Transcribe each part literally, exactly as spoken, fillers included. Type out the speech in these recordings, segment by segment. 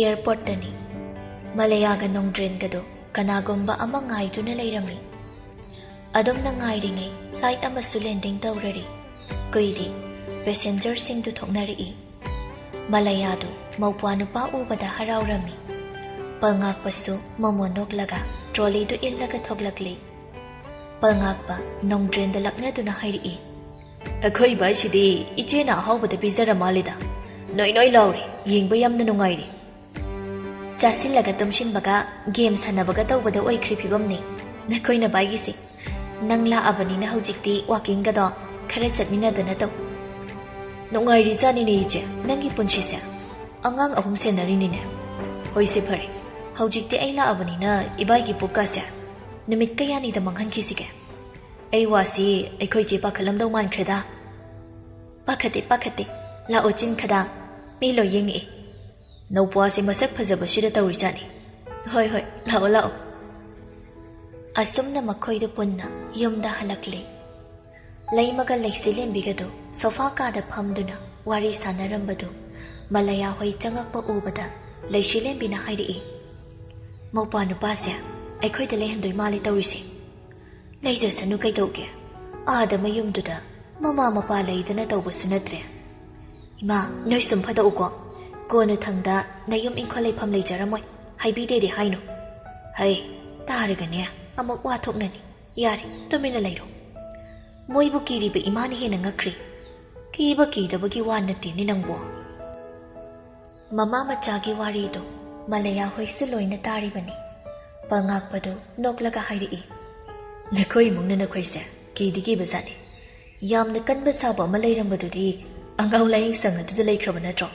ꯑꯦꯌꯔꯄꯣꯔꯠꯇꯅꯤ꯫ ꯃꯂꯌꯥꯒ ꯅꯣꯡꯗ꯭ꯔꯦꯟꯒꯗꯨ ꯀꯅꯥꯒꯨꯝꯕ ꯑꯃ ꯉꯥꯏꯗꯨꯅ ꯂꯩꯔꯝꯃꯤ꯫ ꯑꯗꯨꯝꯅ ꯉꯥꯏꯔꯤꯉꯩ ꯐ꯭ꯂꯥꯏꯠ ꯑꯃꯁꯨ ꯂꯦꯟꯗꯤꯡ ꯇꯧꯔꯔꯤ꯫ ꯀꯨꯏꯗꯤ ꯄꯦꯁꯦꯟꯖꯔꯁꯤꯡꯗꯨ ꯊꯣꯛꯅꯔꯛꯏ꯫ ꯃꯂꯌꯥꯗꯨ ꯃꯧꯄ꯭ꯋꯥ ꯅꯨꯄꯥ ꯎꯕꯗ ꯍꯔꯥꯎꯔꯝꯃꯤ꯫ ꯄꯜꯉꯥꯛꯄꯁꯨ ꯃꯃꯣꯟ ꯅꯣꯛꯂꯒ ꯇ꯭ꯔꯣꯂꯤꯗꯨ ꯏꯜꯂꯒ ꯊꯣꯛꯂꯛꯂꯤ꯫ ꯄꯜꯉꯥꯛꯄ ꯅꯣꯡꯗ꯭ꯔꯦꯟꯗ ꯂꯛꯅꯗꯨꯅ ꯍꯥꯏꯔꯛꯏ, "ꯑꯩꯈꯣꯏ ꯏꯕꯥꯏꯁꯤꯗꯤ ꯏꯆꯦꯅ ꯑꯍꯥꯎꯕꯗ ꯄꯤꯖꯔ ꯃꯥꯜꯂꯤꯗ꯫ ꯅꯣꯏ ꯅꯣꯏ ꯂꯥꯎꯔꯦ, ꯌꯦꯡꯕ ꯌꯥꯝꯅ ꯅꯨꯡꯉꯥꯏꯔꯦ꯫ ꯆꯥꯁꯤꯜꯂꯒ ꯇꯨꯝꯁꯤꯟꯕꯒ ꯒꯦꯝ ꯁꯥꯟꯅꯕꯒ ꯇꯧꯕꯗ ꯑꯣꯏꯈ꯭ꯔꯤ ꯐꯤꯕꯝꯅꯤ ꯅꯈꯣꯏꯅ ꯕꯥꯏꯒꯤꯁꯦ꯫ ꯅꯪ ꯂꯥꯛꯑꯕꯅꯤꯅ ꯍꯧꯖꯤꯛꯇꯤ ꯋꯥꯀꯤꯡꯒꯗꯣ ꯈꯔ ꯆꯠꯃꯤꯟꯅꯗꯅ ꯇꯧ꯫" "ꯅꯨꯡꯉꯥꯏꯔꯤꯖꯥꯠꯅꯤꯅꯦ ꯏꯆꯦ, ꯅꯪꯒꯤ ꯄꯨꯟꯁꯤꯁꯦ꯫ ꯑꯉꯥꯡ ꯑꯍꯨꯝ ꯁꯦꯟꯅꯔꯤꯅꯤꯅꯦ꯫ ꯍꯣꯏꯁꯦ ꯐꯔꯦ, ꯍꯧꯖꯤꯛꯇꯤ ꯑꯩ ꯂꯥꯛꯑꯕꯅꯤꯅ ꯏꯕꯥꯏꯒꯤ ꯄꯨꯛꯀꯥꯁꯦ ꯅꯨꯃꯤꯠ ꯀꯌꯥꯅꯤꯗ ꯃꯥꯡꯍꯟꯈꯤꯁꯤꯒꯦ? ꯑꯩ ꯋꯥꯁꯤ ꯑꯩꯈꯣꯏ ꯆꯦ ꯄꯥꯈꯠꯂꯝꯗꯧ ꯃꯥꯟꯈ꯭ꯔꯦꯗ꯫" "ꯄꯥꯈꯠꯇꯦ, ꯄꯥꯈꯠꯇꯦ꯫ ꯂꯥꯛꯑꯣ ꯆꯤꯟ ꯈꯗꯥ, ꯃꯤ ꯂꯣꯏ ꯌꯦꯡꯉꯛꯑꯦ꯫ ꯅꯧꯄ꯭ꯋꯥꯁꯦ ꯃꯁꯛ ꯐꯖꯕꯁꯤꯗ ꯇꯧꯔꯤꯖꯥꯠꯅꯤ꯫ ꯍꯣꯏ, ꯍꯣꯏ, ꯂꯥꯛꯑꯣ, ꯂꯥꯛꯑꯣ꯫" ꯑꯁꯨꯝꯅ ꯃꯈꯣꯏꯗꯨ ꯄꯨꯟꯅ ꯌꯨꯝꯗ ꯍꯜꯂꯛꯂꯦ꯫ ꯂꯩꯃꯒ ꯂꯩꯁꯤꯂꯦꯝꯕꯤꯒꯗꯨ ꯁꯣꯐꯥ ꯀꯥꯗ ꯐꯝꯗꯨꯅ ꯋꯥꯔꯤ ꯁꯥꯟꯅꯔꯝꯕꯗꯨ ꯃꯂꯌꯥ ꯍꯣꯏ ꯆꯪꯉꯛꯄ ꯎꯕꯗ ꯂꯩꯁꯤꯂꯦꯝꯕꯤꯅ ꯍꯥꯏꯔꯛꯏ, "ꯃꯧꯄ꯭ꯋꯥ ꯅꯨꯄꯥꯁꯦ ꯑꯩꯈꯣꯏꯗ ꯂꯩꯍꯟꯗꯣꯏ ꯃꯥꯜꯂꯦ ꯇꯧꯔꯤꯁꯦ꯫" "ꯂꯩꯖꯁꯅꯨ ꯀꯩꯗꯧꯒꯦ? ꯑꯥꯗ ꯃꯌꯨꯝꯗꯨꯗ ꯃꯃꯥ ꯃꯄꯥ ꯂꯩꯗꯅ ꯇꯧꯕꯁꯨ ꯅꯠꯇ꯭ꯔꯦ꯫" "ꯏꯃꯥ, ꯅꯣꯏ ꯁꯨꯝ ꯐꯗꯣꯛꯎꯀꯣ꯫ ꯀꯣꯟꯅ ꯊꯪꯗ ꯅꯌꯨꯝ ꯏꯪꯈꯣꯜ ꯂꯩꯐꯝ ꯂꯩꯖꯔꯝꯃꯣꯏ꯫ ꯍꯥꯏꯕꯤꯗꯦꯗꯤ ꯍꯥꯏꯅꯨ꯫" "ꯍꯩ, ꯇꯥꯔꯒꯅꯦ ꯑꯃꯨꯛ ꯋꯥ ꯊꯣꯛꯅꯅꯤ꯫ ꯌꯥꯔꯦ, ꯇꯨꯃꯤꯟꯅ ꯂꯩꯔꯣ꯫" ꯃꯣꯏꯕꯨ ꯀꯤꯔꯤꯕ ꯏꯃꯥꯅ ꯍꯦꯟꯅ ꯉꯛꯈ꯭ꯔꯦ꯫ "ꯀꯤꯕ ꯀꯤꯗꯕꯒꯤ ꯋꯥ ꯅꯠꯇꯦꯅꯦ ꯅꯪꯕꯨ꯫" ꯃꯃꯥ ꯃꯆꯥꯒꯤ ꯋꯥꯔꯤꯗꯨ ꯃꯂꯌꯥ ꯍꯣꯏꯁꯨ ꯂꯣꯏꯅ ꯇꯥꯔꯤꯕꯅꯤ꯫ ꯄꯜꯉꯥꯛꯄꯗꯨ ꯅꯣꯛꯂꯒ ꯍꯥꯏꯔꯛꯏ, "ꯅꯈꯣꯏ ꯏꯃꯨꯡꯅ ꯅꯈꯣꯏꯁꯦ ꯀꯤꯗꯤ ꯀꯤꯕꯖꯥꯠꯅꯤ꯫ ꯌꯥꯝꯅ ꯀꯟꯕ ꯁꯥꯕ ꯑꯃ ꯂꯩꯔꯝꯕꯗꯨꯗꯤ ꯑꯉꯥꯡ ꯂꯥꯌꯦꯡ ꯁꯪ ꯑꯗꯨꯗ ꯂꯩꯈ꯭ꯔꯕ ꯅꯠꯇ꯭ꯔꯣ?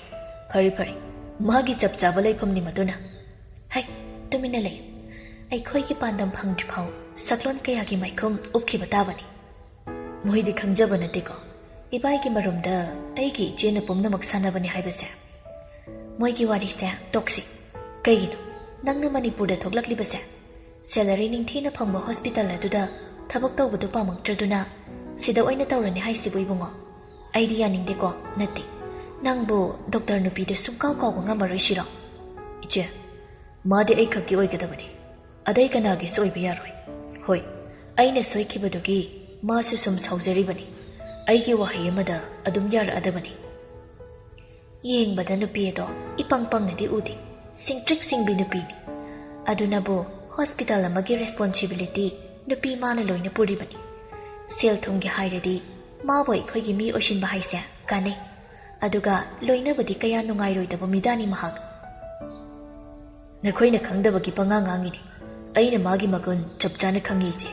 ꯐꯔꯦ, ꯐꯔꯦ, ꯃꯥꯒꯤ ꯆꯞ ꯆꯥꯕ ꯂꯩꯐꯝꯅꯤ ꯃꯗꯨꯅ꯫" "ꯍꯩ, ꯇꯨꯃꯤꯟꯅ ꯂꯩ꯫ ꯑꯩꯈꯣꯏꯒꯤ ꯄꯥꯟꯗꯝ ꯐꯪꯗ꯭ꯔꯤꯐꯥꯎ ꯁꯛꯂꯣꯟ ꯀꯌꯥꯒꯤ ꯃꯥꯏꯈꯨꯝ ꯎꯞꯈꯤꯕ ꯇꯥꯕꯅꯤ꯫" "ꯃꯣꯏꯗꯤ ꯈꯪꯖꯕ ꯅꯠꯇꯦꯀꯣ ꯏꯕꯥꯏꯒꯤ ꯃꯔꯨꯝꯗ ꯑꯩꯒꯤ ꯏꯆꯦꯅ ꯄꯨꯝꯅꯃꯛ ꯁꯥꯟꯅꯕꯅꯤ ꯍꯥꯏꯕꯁꯦ꯫" "ꯃꯣꯏꯒꯤ ꯋꯥꯔꯤꯁꯦ ꯇꯣꯛꯁꯤ꯫ ꯀꯩꯒꯤꯅꯣ ꯅꯪꯅ ꯃꯅꯤꯄꯨꯔꯗ ꯊꯣꯛꯂꯛꯂꯤꯕꯁꯦ? ꯁꯦꯂꯔꯤ ꯅꯤꯡꯊꯤꯅ ꯐꯪꯕ ꯍꯣꯁꯄꯤꯇꯥꯜ ꯑꯗꯨꯗ ꯊꯕꯛ ꯇꯧꯕꯗꯨ ꯄꯥꯝꯃꯛꯇ꯭ꯔꯗꯨꯅ ꯁꯤꯗ ꯑꯣꯏꯅ ꯇꯧꯔꯅꯤ ꯍꯥꯏꯁꯤꯕꯨ ꯏꯕꯨꯡꯉꯣ? ꯑꯩꯗꯤ ꯌꯥꯅꯤꯡꯗꯦꯀꯣ꯫" "ꯅꯠꯇꯦ, ꯅꯪꯕꯨ ꯗꯣꯛꯇꯔ ꯅꯨꯄꯤꯗꯨ ꯁꯨꯡꯀꯥꯎ ꯀꯥꯎꯕ ꯉꯝꯃꯔꯣꯏ ꯁꯤꯔꯣ?" ꯏꯆꯦ, ꯃꯥꯗꯤ ꯑꯩ ꯈꯛꯀꯤ ꯑꯣꯏꯒꯗꯕꯅꯤ꯫ ꯑꯗꯩ ꯀꯅꯥꯒꯤꯁꯨ ꯑꯣꯏꯕ ꯌꯥꯔꯣꯏ꯫ ꯍꯣꯏ, ꯑꯩꯅ ꯁꯣꯏꯈꯤꯕꯗꯨꯒꯤ ꯃꯥꯁꯨ ꯁꯨꯝ ꯁꯥꯎꯖꯔꯤꯕꯅꯤ꯫ ꯑꯩꯒꯤ ꯋꯥꯍꯩ ꯑꯃꯗ ꯑꯗꯨꯝ ꯌꯥꯔꯛꯑꯗꯕꯅꯤ꯫ ꯌꯦꯡꯕꯗ ꯅꯨꯄꯤ ꯑꯗꯣ ꯏꯄꯪ ꯄꯪꯅꯗꯤ ꯎꯗꯦ, ꯁꯤꯡꯇ꯭ꯔꯤꯛ ꯁꯤꯡꯕꯤ ꯅꯨꯄꯤꯅꯤ꯫ ꯑꯗꯨꯅꯕꯨ ꯍꯣꯁꯄꯤꯇꯥꯜ ꯑꯃꯒꯤ ꯔꯦꯁꯄꯣꯟꯁꯤꯕꯤꯂꯤꯇꯤ ꯅꯨꯄꯤ ꯃꯥꯅ ꯂꯣꯏꯅ ꯄꯨꯔꯤꯕꯅꯤ꯫ ꯁꯦꯜ ꯊꯨꯝꯒꯤ ꯍꯥꯏꯔꯗꯤ ꯃꯥꯕꯨ ꯑꯩꯈꯣꯏꯒꯤ ꯃꯤ ꯑꯣꯏꯁꯤꯟꯕ ꯍꯥꯏꯁꯦ ꯀꯥꯟꯅꯩ꯫ ꯑꯗꯨꯒ ꯂꯣꯏꯅꯕꯗꯤ ꯀꯌꯥ ꯅꯨꯡꯉꯥꯏꯔꯣꯏꯗꯕ ꯃꯤꯗꯥꯅꯤ ꯃꯍꯥꯛ꯫ ꯅꯈꯣꯏꯅ ꯈꯪꯗꯕꯒꯤ ꯄꯉꯥꯡ ꯉꯥꯡꯉꯤꯅꯤ꯫ ꯑꯩꯅ ꯃꯥꯒꯤ ꯃꯒꯨꯟ ꯆꯞ ꯆꯥꯅ ꯈꯪꯉꯤ, ꯏꯆꯦ꯫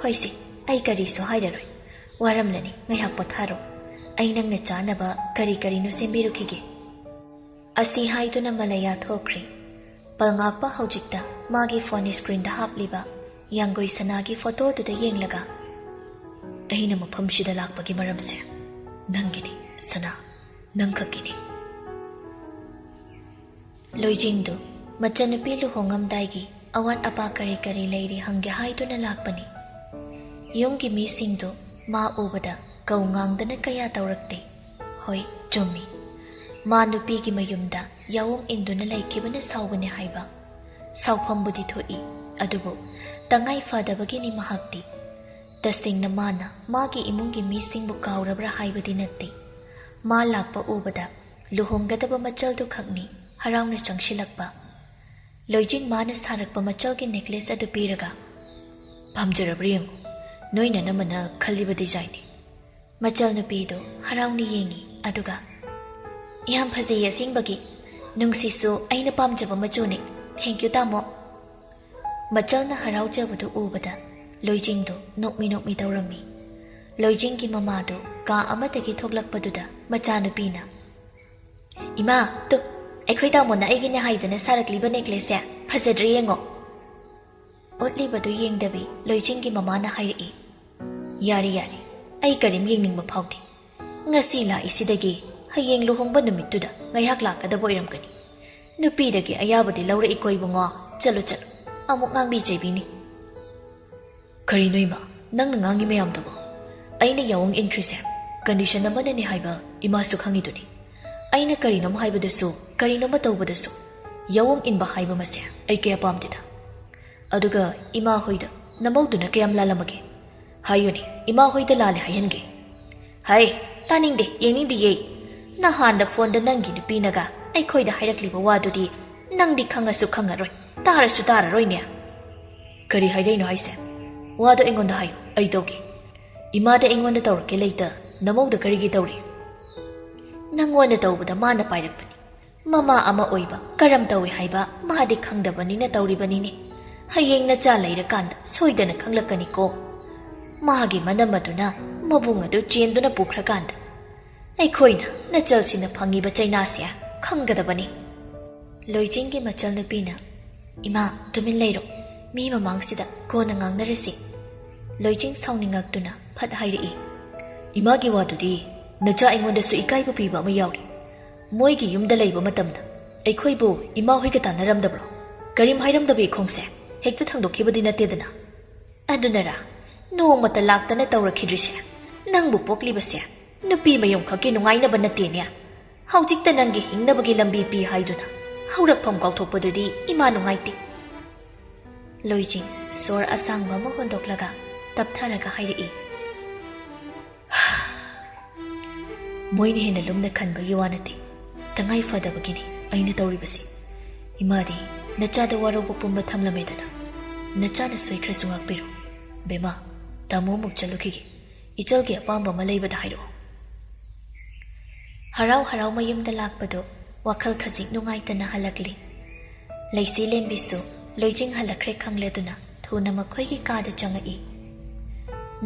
ꯍꯣꯏꯁꯦ, ꯑꯩ ꯀꯔꯤꯁꯨ ꯍꯥꯏꯔꯔꯣꯏ꯫ ꯋꯥꯔꯝꯂꯅꯤ, ꯉꯥꯏꯍꯥꯛ ꯄꯣꯊꯥꯔꯣ꯫ ꯑꯩ ꯅꯪꯅ ꯆꯥꯅꯕ ꯀꯔꯤ ꯀꯔꯤꯅꯣ ꯁꯦꯝꯕꯤꯔꯨꯈꯤꯒꯦ꯫ ꯑꯁꯤ ꯍꯥꯏꯗꯨꯅ ꯃꯂꯌꯥ ꯊꯣꯛꯈ꯭ꯔꯦ꯫ ꯄꯜꯉꯥꯛꯄ ꯍꯧꯖꯤꯛꯇ ꯃꯥꯒꯤ ꯐꯣꯟ ꯁ꯭ꯀ꯭ꯔꯤꯟꯗ ꯍꯥꯞꯂꯤꯕ ꯌꯥꯡꯒꯣꯏ ꯁꯅꯥꯒꯤ ꯐꯣꯇꯣꯗꯨꯗ ꯌꯦꯡꯂꯒ, "ꯑꯩꯅ ꯃꯐꯝꯁꯤꯗ ꯂꯥꯛꯄꯒꯤ ꯃꯔꯝꯁꯦ ꯅꯪꯒꯤꯅꯤ, ꯁꯅꯥ, ꯅꯪꯈꯛꯀꯤꯅꯤ꯫" ꯂꯣꯏꯖꯤꯡꯗꯨ ꯃꯆꯟꯅꯨꯄꯤ ꯂꯨꯍꯣꯡꯉꯝꯗꯥꯏꯒꯤ ꯑꯋꯥꯠ ꯑꯄꯥ ꯀꯔꯤ ꯀꯔꯤ ꯂꯩꯔꯤ ꯍꯪꯒꯦ ꯍꯥꯏꯗꯨꯅ ꯂꯥꯛꯄꯅꯤ꯫ ꯌꯨꯝꯒꯤ ꯃꯤꯁꯤꯡꯗꯨ ꯃꯥ ꯎꯕꯗ ꯀꯧ ꯉꯥꯡꯗꯅ ꯀꯌꯥ ꯇꯧꯔꯛꯇꯦ꯫ ꯍꯣꯏ, ꯆꯨꯝꯃꯤ꯫ ꯃꯥ ꯅꯨꯄꯤꯒꯤ ꯃꯌꯨꯝꯗ ꯌꯥꯑꯣꯡ ꯏꯟꯗꯨꯅ ꯂꯩꯈꯤꯕꯅ ꯁꯥꯎꯕꯅꯦ ꯍꯥꯏꯕ꯫ ꯁꯥꯎꯐꯝꯕꯨꯗꯤ ꯊꯣꯛꯏ, ꯑꯗꯨꯕꯨ ꯇꯉꯥꯏ ꯐꯗꯕꯒꯤꯅꯤ ꯃꯍꯥꯛꯇꯤ꯫ ꯇꯁꯦꯡꯅ ꯃꯥꯅ ꯃꯥꯒꯤ ꯏꯃꯨꯡꯒꯤ ꯃꯤꯁꯤꯡꯕꯨ ꯀꯥꯎꯔꯕ꯭ꯔꯥ ꯍꯥꯏꯕꯗꯤ ꯅꯠꯇꯦ꯫ ꯃꯥ ꯂꯥꯛꯄ ꯎꯕꯗ ꯂꯨꯍꯣꯡꯒꯗꯕ ꯃꯆꯜꯗꯨ ꯈꯛꯅꯤ ꯍꯔꯥꯎꯅ ꯆꯪꯁꯤꯜꯂꯛꯄ꯫ ꯂꯣꯏꯖꯤꯡ ꯃꯥꯅ ꯁꯥꯔꯛꯄ ꯃꯆꯜꯒꯤ ꯅꯦꯀ꯭ꯂꯦꯁ ꯑꯗꯨ ꯄꯤꯔꯒ, "ꯄꯥꯝꯖꯔꯕ꯭ꯔꯥ ꯌꯦꯡꯉꯨ, ꯅꯣꯏ ꯅꯅꯝꯃꯅ ꯈꯜꯂꯤꯕ ꯗꯤꯖꯥꯏꯟꯅꯤ꯫" ꯃꯆꯜ ꯅꯨꯄꯤꯗꯨ ꯍꯔꯥꯎꯅ ꯌꯦꯡꯉꯤ, ꯑꯗꯨꯒ, "ꯌꯥꯝ ꯐꯖꯩ ꯑꯁꯦꯡꯕꯒꯤ꯫ ꯅꯨꯡꯁꯤꯁꯨ ꯑꯩꯅ ꯄꯥꯝꯖꯕ ꯃꯆꯨꯅꯤ꯫ Thank you, ꯇꯥꯃꯣ꯫" ꯃꯆꯜꯅ ꯍꯔꯥꯎꯖꯕꯗꯨ ꯎꯕꯗ ꯂꯣꯏꯖꯤꯡꯗꯨ ꯅꯣꯛꯃꯤ ꯅꯣꯛꯃꯤ ꯇꯧꯔꯝꯃꯤ꯫ ꯂꯣꯏꯖꯤꯡꯒꯤ ꯃꯃꯥꯗꯨ ꯀꯥ ꯑꯃꯗꯒꯤ ꯊꯣꯛꯂꯛꯄꯗꯨꯗ ꯃꯆꯥꯅꯨꯄꯤꯅ, "ꯏꯃꯥ, ꯇꯨ, ꯑꯩꯈꯣꯏ ꯇꯥꯃꯣꯅ ꯑꯩꯒꯤꯅꯦ ꯍꯥꯏꯗꯅ ꯁꯥꯔꯛꯂꯤꯕ ꯅꯦꯀ꯭ꯂꯦꯁꯁꯦ ꯐꯖꯗ꯭ꯔꯦ ꯌꯦꯡꯉꯣ꯫" ꯎꯠꯂꯤꯕꯗꯨ ꯌꯦꯡꯗꯕꯤ ꯂꯣꯏꯖꯤꯡꯒꯤ ꯃꯃꯥꯅ ꯍꯥꯏꯔꯛꯏ, "ꯌꯥꯔꯦ, ꯌꯥꯔꯦ, ꯑꯩ ꯀꯔꯤꯝ ꯌꯦꯡꯅꯤꯡꯕ ꯐꯥꯎꯗꯦ꯫ ꯉꯁꯤ ꯂꯥꯛꯏꯁꯤꯗꯒꯤ ꯍꯌꯦꯡ ꯂꯨꯍꯣꯡꯕ ꯅꯨꯃꯤꯠꯇꯨꯗ ꯉꯥꯏꯍꯥꯛ ꯂꯥꯛꯀꯗꯕ ꯑꯣꯏꯔꯝꯒꯅꯤ꯫ ꯅꯨꯄꯤꯗꯒꯤ ꯑꯌꯥꯕꯗꯤ ꯂꯧꯔꯛꯏꯀꯣ ꯏꯕꯨꯡꯉꯣ꯫ ꯆꯠꯂꯨ, ꯆꯠꯂꯨ, ꯑꯃꯨꯛ ꯉꯥꯡꯕꯤ ꯆꯩꯕꯤꯅꯤ꯫" "ꯀꯔꯤꯅꯣ ꯏꯃꯥ, ꯅꯪꯅ ꯉꯥꯡꯉꯤ ꯃꯌꯥꯝꯗꯨꯕꯣ? ꯑꯩꯅ ꯌꯥꯑꯣꯡ ꯏꯟꯈ꯭ꯔꯤꯁꯦ ꯀꯟꯗꯤꯁꯟ ꯑꯃꯅꯅꯦ ꯍꯥꯏꯕ ꯏꯃꯥꯁꯨ ꯈꯪꯉꯤꯗꯨꯅꯤ꯫ ꯑꯩꯅ ꯀꯔꯤꯅꯣꯝ ꯍꯥꯏꯕꯗꯁꯨ, ꯀꯔꯤꯅꯣꯝꯃ ꯇꯧꯕꯗꯁꯨ ꯌꯥꯑꯣꯡ ꯏꯟꯕ ꯍꯥꯏꯕ ꯃꯁꯦ ꯑꯩ ꯀꯌꯥ ꯄꯥꯝꯗꯦꯗ꯫ ꯑꯗꯨꯒ ꯏꯃꯥ ꯍꯣꯏꯗ ꯅꯃꯧꯗꯨꯅ ꯀꯌꯥꯝ ꯂꯥꯜꯂꯝꯃꯒꯦ? ꯍꯥꯏꯌꯨꯅꯦ, ꯏꯃꯥ ꯍꯣꯏꯗ ꯂꯥꯜꯂꯦ ꯍꯥꯏꯍꯟꯒꯦ꯫ ꯍꯥꯏ, ꯇꯥꯅꯤꯡꯗꯦ, ꯌꯦꯡꯅꯤꯡꯗꯤꯌꯦ꯫ ꯅꯍꯥꯟꯗ ꯐꯣꯟꯗ ꯅꯪꯒꯤ ꯅꯨꯄꯤꯅꯒ ꯑꯩꯈꯣꯏꯗ ꯍꯥꯏꯔꯛꯂꯤꯕ ꯋꯥꯗꯨꯗꯤ ꯅꯪꯗꯤ ꯈꯪꯉꯁꯨ ꯈꯪꯉꯔꯣꯏ, ꯇꯥꯔꯁꯨ ꯇꯥꯔꯔꯣꯏꯅꯦ꯫ ꯀꯔꯤ ꯍꯥꯏꯔꯛꯏꯅꯣ ꯍꯥꯏꯁꯦ? ꯋꯥꯗꯣ ꯑꯩꯉꯣꯟꯗ ꯍꯥꯏꯌꯨ, ꯑꯩ ꯇꯧꯒꯦ꯫ ꯏꯃꯥꯗ ꯑꯩꯉꯣꯟꯗ ꯇꯧꯔꯛꯀꯦ ꯂꯩꯇ, ꯅꯃꯧꯗ ꯀꯔꯤꯒꯤ ꯇꯧꯔꯤ? ꯅꯪꯉꯣꯟꯗ ꯇꯧꯕꯗ ꯃꯥꯅ ꯄꯥꯏꯔꯛꯄꯅꯤ꯫ ꯃꯃꯥ ꯑꯃ ꯑꯣꯏꯕ ꯀꯔꯝ ꯇꯧꯏ ꯍꯥꯏꯕ ꯃꯥꯗꯤ ꯈꯪꯗꯕꯅꯤꯅ ꯇꯧꯔꯤꯕꯅꯤꯅꯦ꯫ ꯍꯌꯦꯡ ꯅꯆꯥ ꯂꯩꯔꯀꯥꯟꯗ ꯁꯣꯏꯗꯅ ꯈꯪꯂꯛꯀꯅꯤꯀꯣ꯫ ꯃꯥꯒꯤ ꯃꯅꯝ ꯑꯗꯨꯅ ꯃꯕꯨꯡ ꯑꯗꯨ ꯆꯦꯟꯗꯨꯅ ꯄꯨꯈ꯭ꯔꯀꯥꯟꯗ ꯑꯩꯈꯣꯏꯅ ꯅꯆꯜꯁꯤꯡꯅ ꯐꯪꯉꯤꯕ ꯆꯩꯅꯥꯁꯦ ꯈꯪꯒꯗꯕꯅꯤ꯫ ꯂꯣꯏꯆꯤꯡꯒꯤ ꯃꯆꯜꯅꯨꯄꯤꯅ, "ꯏꯃꯥ, ꯇꯨꯃꯤꯟ ꯂꯩꯔꯣ꯫ ꯃꯤ ꯃꯃꯥꯡꯁꯤꯗ ꯀꯣꯟꯅ ꯉꯥꯡꯅꯔꯁꯤ꯫" ꯂꯣꯏꯆꯤꯡ ꯁꯥꯎꯅꯤꯡꯉꯛꯇꯨꯅ ꯐꯠ ꯍꯥꯏꯔꯛꯏ, "ꯏꯃꯥꯒꯤ ꯋꯥꯗꯨꯗꯤ ꯅꯆꯥ ꯑꯩꯉꯣꯟꯗꯁꯨ ꯏꯀꯥꯏꯕ ꯄꯤꯕ ꯑꯃ ꯌꯥꯎꯔꯤ꯫ ꯃꯣꯏꯒꯤ ꯌꯨꯝꯗ ꯂꯩꯕ ꯃꯇꯝꯗ ꯑꯩꯈꯣꯏꯕꯨ ꯏꯃꯥ ꯍꯣꯏꯒ ꯇꯥꯟꯅꯔꯝꯗꯕ꯭ꯔꯣ? ꯀꯔꯤꯝ ꯍꯥꯏꯔꯝꯗꯕ ꯏꯈꯣꯡꯁꯦ ꯍꯦꯛꯇ ꯊꯥꯡꯗꯣꯛꯈꯤꯕꯗꯤ ꯅꯠꯇꯦꯗꯅ꯫ ꯑꯗꯨꯅꯔꯥ ꯅꯣꯡꯃꯇ ꯂꯥꯛꯇꯅ ꯇꯧꯔꯛꯈꯤꯗ꯭ꯔꯤꯁꯦ? ꯅꯪꯕꯨ ꯄꯣꯛꯂꯤꯕꯁꯦ ꯅꯨꯄꯤ ꯃꯌꯨꯝꯈꯛꯀꯤ ꯅꯨꯡꯉꯥꯏꯅꯕ ꯅꯠꯇꯦꯅꯦ꯫ ꯍꯧꯖꯤꯛꯇ ꯅꯪꯒꯤ ꯍꯤꯡꯅꯕꯒꯤ ꯂꯝꯕꯤ ꯄꯤ ꯍꯥꯏꯗꯨꯅ ꯍꯧꯔꯛꯐꯝ ꯀꯥꯎꯊꯣꯛꯄꯗꯨꯗꯤ ꯏꯃꯥ ꯅꯨꯡꯉꯥꯏꯇꯦ꯫" ꯂꯣꯏꯖꯤꯡ ꯁꯣꯔ ꯑꯁꯥꯡꯕ ꯑꯃ ꯍꯣꯟꯗꯣꯛꯂꯒ ꯇꯞꯊꯔꯒ ꯍꯥꯏꯔꯛꯏ, "ꯃꯣꯏꯅ ꯍꯦꯟꯅ ꯂꯨꯝꯅ ꯈꯟꯕꯒꯤ ꯋꯥ ꯅꯠꯇꯦ, ꯇꯉꯥꯏ ꯐꯗꯕꯒꯤꯅꯤ ꯑꯩꯅ ꯇꯧꯔꯤꯕꯁꯤ꯫ ꯏꯃꯥꯗꯤ ꯅꯆꯥꯗ ꯋꯥꯔꯧꯕ ꯄꯨꯝꯕ ꯊꯝꯂꯝꯃꯦꯗꯅ, ꯅꯆꯥꯅ ꯁꯣꯏꯈ꯭ꯔꯁꯨ ꯉꯥꯛꯄꯤꯔꯣ꯫ ꯕꯦꯝꯃ, ꯇꯥꯃꯣ ꯑꯃꯨꯛ ꯆꯠꯂꯨꯈꯤꯒꯦ꯫ ꯏꯆꯜꯒꯤ ꯑꯄꯥꯝꯕ ꯑꯃ ꯂꯩꯕꯗ ꯍꯥꯏꯔꯛꯑꯣ꯫" ꯍꯔꯥꯎ ꯍꯔꯥꯎ ꯃꯌꯨꯝꯗ ꯂꯥꯛꯄꯗꯨ ꯋꯥꯈꯜ ꯈꯖꯤꯛ ꯅꯨꯡꯉꯥꯏꯇꯅ ꯍꯜꯂꯛꯂꯤ꯫ ꯂꯩꯁꯤ ꯂꯦꯝꯕꯤꯁꯨ ꯂꯣꯏꯖꯤꯡ ꯍꯜꯂꯛꯈ꯭ꯔꯦ ꯈꯪꯂꯗꯨꯅ ꯊꯨꯅ ꯃꯈꯣꯏꯒꯤ ꯀꯥꯗ ꯆꯪꯉꯛꯏ꯫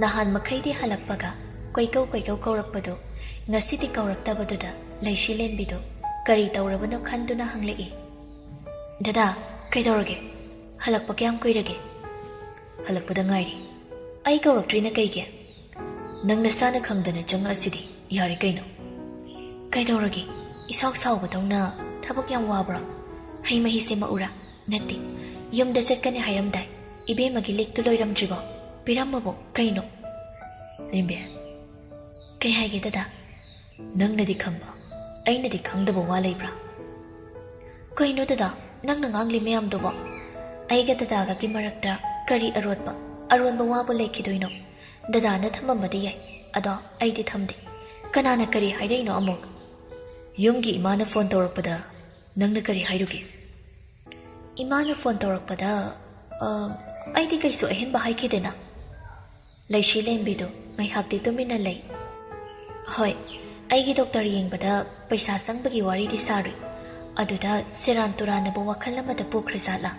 ꯅꯍꯥꯟ ꯃꯈꯩꯗꯤ ꯍꯜꯂꯛꯄꯒ ꯀꯣꯏꯀꯧ ꯀꯣꯏꯀꯧ ꯀꯧꯔꯛꯄꯗꯨ ꯉꯁꯤꯗꯤ ꯀꯧꯔꯛꯇꯕꯗꯨꯗ ꯂꯩꯁꯤ ꯂꯦꯝꯕꯤꯗꯨ ꯀꯔꯤ ꯇꯧꯔꯕꯅꯣ ꯈꯟꯗꯨꯅ ꯍꯪꯂꯛꯏ, "ꯗꯗꯥ, ꯀꯩꯗꯧꯔꯒꯦ? ꯍꯜꯂꯛꯄ ꯀꯌꯥꯝ ꯀꯨꯏꯔꯒꯦ?" "ꯍꯜꯂꯛꯄꯗ ꯉꯥꯏꯔꯤ꯫" "ꯑꯩ ꯀꯧꯔꯛꯇ꯭ꯔꯤꯅ ꯀꯩꯒꯤ?" "ꯅꯪ ꯅꯁꯥꯅ ꯈꯪꯗꯅ ꯆꯪꯉꯛꯑꯁꯤꯗꯤ ꯌꯥꯔꯦ ꯀꯩꯅꯣ꯫" "ꯀꯩꯗꯧꯔꯒꯦ? ꯏꯁꯥꯎ ꯁꯥꯎꯕꯗꯧꯅ ꯊꯕꯛ ꯌꯥꯝ ꯋꯥꯕ꯭ꯔꯣ? ꯍꯩ ꯃꯍꯤ ꯁꯦꯝꯃꯛꯎꯔꯥ?" "ꯅꯠꯇꯦ, ꯌꯨꯝꯗ ꯆꯠꯀꯅꯤ ꯍꯥꯏꯔꯝꯗꯥꯏ, ꯏꯕꯦꯝꯃꯒꯤ ꯂꯤꯛꯇꯨ ꯂꯣꯏꯔꯝꯗ꯭ꯔꯤꯕꯣ? ꯄꯤꯔꯝꯃꯕꯣ? ꯀꯩꯅꯣ?" "ꯂꯦꯝꯕꯤ꯫" "ꯀꯩ ꯍꯥꯏꯒꯦ ꯗꯗꯥ?" "ꯅꯪꯅꯗꯤ ꯈꯪꯕ, ꯑꯩꯅꯗꯤ ꯈꯪꯗꯕ ꯋꯥ ꯂꯩꯕ꯭ꯔꯥ?" ꯀꯩꯅꯣ ꯗꯗꯥ, ꯅꯪꯅ ꯉꯥꯡꯂꯤ ꯃꯌꯥꯝꯗꯨꯕꯣ? ꯑꯩꯒ ꯗꯗꯥꯒꯒꯤ ꯃꯔꯛꯇ ꯀꯔꯤ ꯑꯔꯣꯠꯄ, ꯑꯔꯣꯟꯕ ꯋꯥꯕꯨ ꯂꯩꯈꯤꯗꯣꯏꯅꯣ? ꯗꯗꯥꯅ ꯊꯝꯃꯝꯕꯗꯤ ꯌꯥꯏ, ꯑꯗꯣ ꯑꯩꯗꯤ ꯊꯝꯗꯦ꯫ ꯀꯅꯥꯅ ꯀꯔꯤ ꯍꯥꯏꯔꯛꯏꯅꯣ ꯑꯃꯨꯛ? ꯌꯨꯝꯒꯤ ꯏꯃꯥꯅ ꯐꯣꯟ ꯇꯧꯔꯛꯄꯗ ꯅꯪꯅ ꯀꯔꯤ ꯍꯥꯏꯔꯨꯒꯦ? ꯏꯃꯥꯅ ꯐꯣꯟ ꯇꯧꯔꯛꯄꯗ, ꯑ, ꯑꯩꯗꯤ ꯀꯩꯁꯨ ꯑꯍꯦꯟꯕ ꯍꯥꯏꯈꯤꯗꯦꯅ꯫ ꯂꯩꯁꯤ ꯂꯦꯝꯕꯤꯗꯨ ꯉꯥꯏꯍꯥꯛꯇꯤ ꯇꯨꯃꯤꯟꯅ ꯂꯩ꯫ ꯍꯣꯏ, ꯑꯩꯒꯤ ꯗꯣꯛꯇꯔ ꯌꯦꯡꯕꯗ ꯄꯩꯁꯥ ꯆꯪꯕꯒꯤ ꯋꯥꯔꯤꯗꯤ ꯁꯥꯔꯨꯏ꯫ ꯑꯗꯨꯗ ꯁꯦꯔꯥꯟ ꯇꯨꯔꯥꯟꯅꯕꯨ ꯋꯥꯈꯜ ꯑꯃꯗ ꯄꯣꯛꯈ꯭ꯔꯖꯥꯠꯂꯥ?